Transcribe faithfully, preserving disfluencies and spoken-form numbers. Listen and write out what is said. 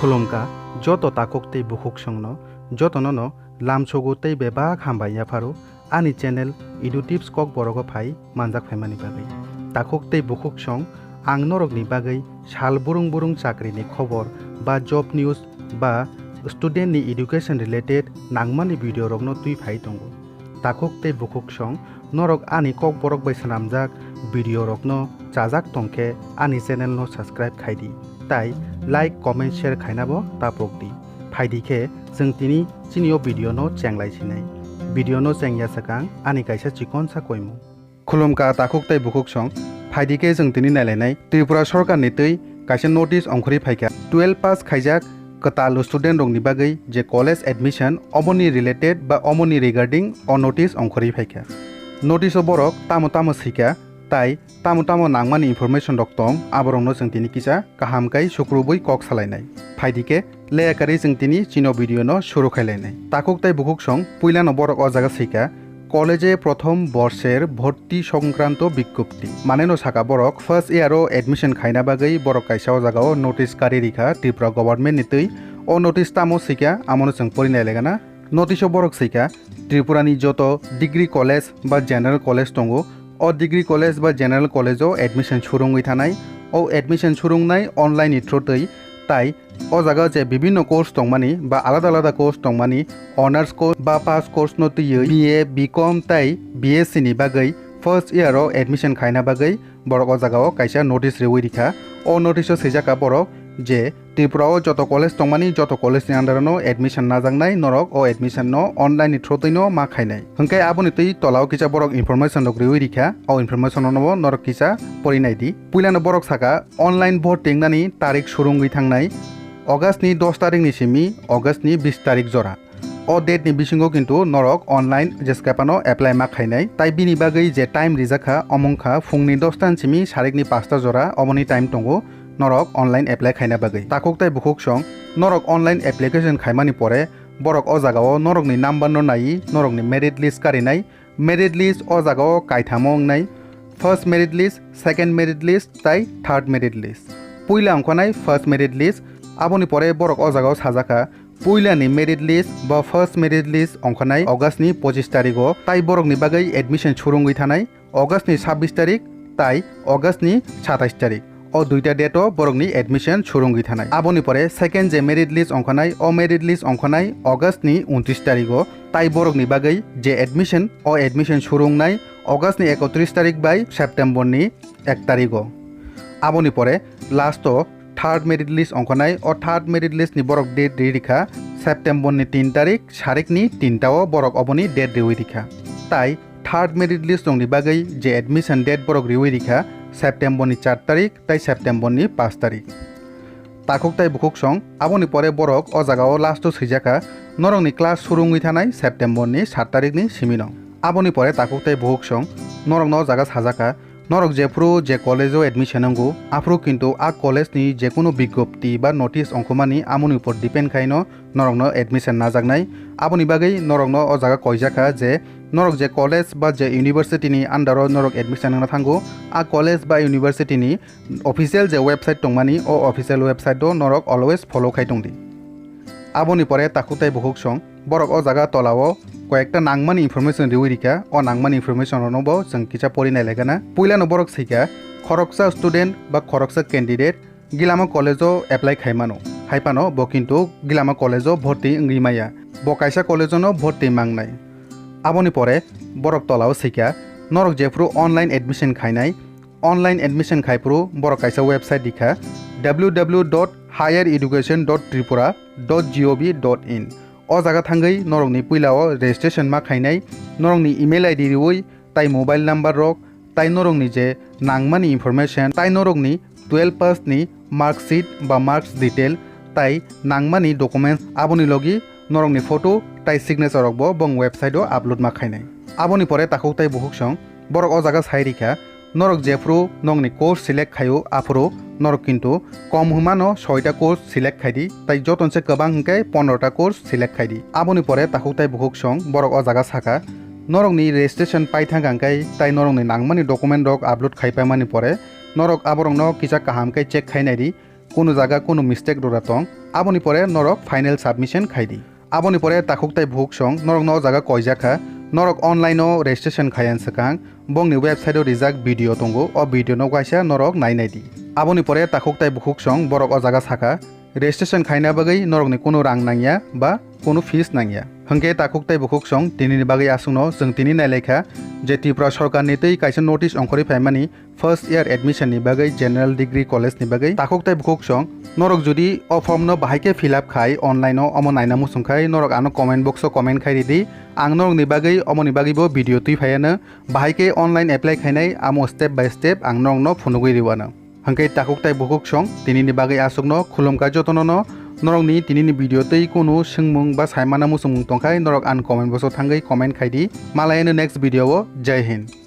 Khulumkha joto takhuk tei bukhuksongno, jotono no lamsogo tei bebak hambai yapharo ani channel Edu Tips Kokborogo phai manjak phaimani bagwi. Takhuk tei bukhuksong, ang norokni bagwi sal burung burung chakrini khobor ba job news ba student ni education related nangmani video rokno twi phai tongo. Takhuk tei bukhuksong, norok ani Kokborok bai swnamjak video rokno chajak tongkhe ani channel no subscribe khaidi, tai like, comment, share khainabo tapokdi. Phaidi khe chwng tini chini o video no chenglai sinai. Video no chengya swkang ani kaisa chikonsa koimung. Khulumkha takhuk tei bukhuksong, phaidi khe chwng tini nailainai Tripura sorkar ni twi kaisa notice ongkhorwi phaikha. Twelve pass khaijak kwtal student rokni bagwi je college admission, oboni related ba oboni regarding o notice ongkhorwi phaikha. Notice o borok tamo tamo swikha, tai tamo tamo nangmani information rok tong, aborokno chwng tini kisa kaham kai sukrubwi kok salainai. Phaidi khe leya karwi chwng tini chini o video no suru khailainai. Takhuk tei bukhuksong, puilano borok o jaga swikha, college-e prothom borsher bhorti songkranto bikkupti. Maneno saka borok first year o admission khaina bagwi borok kaisa o jaga o notice kari rikha Tripura government ni twi. O notice tamo swikha, amono chwng pori nailaigana. Notice o borok swikha, Tripura ni joto degree college ba general college tongo, o degree college ba general college o admission surungwi thanai. O admission surungnai online ni through twi, tai o jaga je bibinno course tongmani ba alada alada course tongmani, honours course ba pass course no twiwi B A, B Com tai B S C ni bagwi first year o admission khaina bagwi borok o jaga o kaisa notice riwi rikha. O notice o swijak kha borok je Tripura o joto college tongmani, joto college ni under no admission najaknai, norok o admission no online ni through twi no ma khainai. Hwnkhe aboni twi tola o kisa borok information rok riwi rikha, o information no norok kisa pori naidi. Puilano borok saka, online bhorti wngnani tarik surungwi thangnai August ni dos tarik ni simi August ni bis tarik jora. O date ni bisingo kintu norok online jeskapano apply ma khainai. Tai bini bagwi je time rijak kha, omong kha phungni dos ta ni simi sarikni pasta jora, oboni time tongo norok online apply khaina bagwi. Takhuk tai bukhuksong, norok online application khaimani pore borok o jagao norokni number no naiwi norokni merit list karinai. Merit list o jagao kaithamo wngnai, first merit list, second merit list tai third merit list. Puila ongkhanai first merit list, aboni pore borok o jagao sajakha puilani merit list ba first merit list ongkhanai August ni pochis tarigo, tai borokni bagwi admission surungwi thanai August ni sabbish tarik tai August ni satais tarik. O duita date o borokni admission surungwi thanai. Aboni pore second je merit list ongkhanai, o merit list ongkhanai August ni untris tarigo, tai borokni bagwi je admission, o admission surungnai August ni ekotris tarik bai September ni ek tarigo. Aboni pore last o third merit list ongkhanai, o third merit list ni borok date ri rikha September ni tin tarik, sarik ni tinta o borok oboni date riwi rikha. Tai third merit list rokni bagwi je admission date borok riwi rikha September ni char tarik tai September ni pash tarik. Takhuk tai bukhuksong, aboni pore borok o jagao last o swijakha norokni class surungwi thanai September ni sat tarik ni simino. Aboni pore takhuk tai bukhuksong, norokno o jaga sajakha, norok jephru je college o admission wngo, aphru kintu a college ni jekunu bigjopti ba notice ongkhomani amoni upor depend khaino norokno admission najaknai. Aboni bagwi norokno o jaga koijakha je norok je college ba je university ni under o norok admission wngna thango, a college ba university ni official je website tongmani, o official website o norok always follow khai tongdi. Aboni pore takhuk tai bukhuksong, borok o jaga tola o koyekta nangmani information riwi rikha, o nangmani information rokno bo chwng kisa pori nailaigana. Puilano borok swikha, khoroksa student ba khoroksa candidate Gilama college o apply khaimano, haiphano bo kintu Gilama college o bhorti wngwi maya, bo kaisa college o no bhorti mangnai. Aboni pore borok tola o swikha, norok jephru online admission khainai, online admission khaiphru borok kaisa website rikha, W W W dot higher education dot tripura dot gov dot in. O jaga thangwi norokni puila o registration ma khainai, norokni email I D riwi tai mobile number rok, tai norokni je nangmani information, tai norokni twelve pass ni mark sheet ba marks detail, tai nangmani documents, aboni logi norokni photo tai signature rok bo bong website o upload ma khainai. Aboni pore takhuk tai bukhuksong borok o jaga sai rikha, norok jephru nokni course select khaio, aphuru norok kintu kom hwnmano soita course select khaidi, tai jotonse kwbang hwnkhe pondrota course select khaidi. Aboni pore takhuk tai bukhuksong borok o jaga sakha, norokni registration paithang hwnkhe tai norokni nangmani document rok upload khaipaimani pore norok aborokno kisa kaham khe check khainai di, kunu jaga kunu mistake rwra tong, aboni pore norok final submission khai di. Aboni pore takhuk tai bukhuk song norokno o jaga koijak kha, norok online o registration khaiya swkang bongni website o rijak video tongo, o video no kaisa norok nai nai di. Aboni pore takhuk tai bukhuk song borok o jaga sakha, registration khaina bagwi norokni kunu rang nangya ba kunu fees nangya. Hwnkhe takhuk tai bukhuk song tinini bagwi aswkno chwng tini nailaikha je Tripura sorkarni twi kaisa notice ongkhorwi phaimani first year admission ni bagwi general degree college ni bagwi. Takhuk tai bukhuk song norok jodi o form no bahai khe fill up khai online o, omo naina muchung khai norok ano comment box o comment khai ridi, ang norokni bagwi omoni bagwibo video twi phaiano. Bahai khe online apply khainai amo step by step ang norokno phunugwi rwano. Hwnkhe takhuk tai bukhuk song tinini bagwi aswkno khulumkha jotono no. Norokni tinini video tei kunu swngmung ba saimana muchungmung tongkhai norok ang comment box o thangwi comment khai di. Malai ano next video o. Jai Hind.